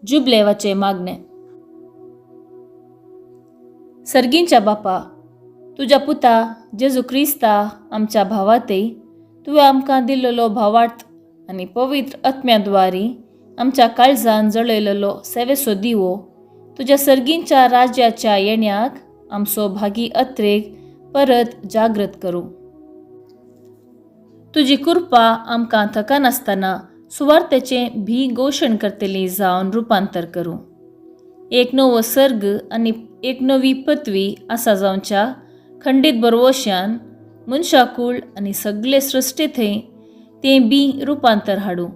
जुबलेवाचें मागणें. सर्गींच्या बापा, तुज्या पुता जेजू क्रिस्ता आमच्या भावातय तुवें आमकां दिल्लो भावार्थ आनी पवित्र आत्म्या द्वारी आमच्या काळजान जळयलेलो सेवेचो दिवो तुज्या सर्गींच्या राज्याच्या येण्याक आमचो भागी अत्रेक परत जागृत करूं. तुजी कृपा आमकां थकनासतना सुवार्थेचें भी घोशण करतली जावन रुपांतर करूं. एक नवो सर्ग आनी एक नवी पृथ्वी आसा जावच्या खंडीत बरवश्यान मनशाकूळ आनी सगळे सृश्टी थंय तें बी रुपांतर हाडूं.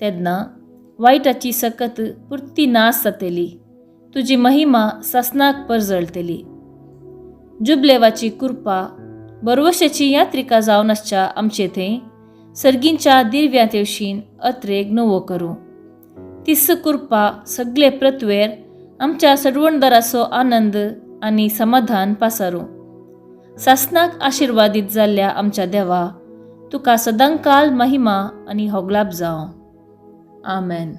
तेन्ना वायटाची सकत पुरती नाश जातली, तुजी महिमा सासनाक परजळटली. जुबलेवाची कृपा बरवशाची यात्रिका जावन आसच्या आमचे थंय सर्गींच्या दिव्या तेवशीन अत्रेग नवो करूं. तिस कृपा सगळे पृथ्वेर आमच्या सडवणदाराचो आनंद आनी समाधान पासारूं. सासनाक आशिर्वादीत जाल्ल्या आमच्या देवा, तुका सदांकाल महिमा आनी होगलाप जावं. आमेन.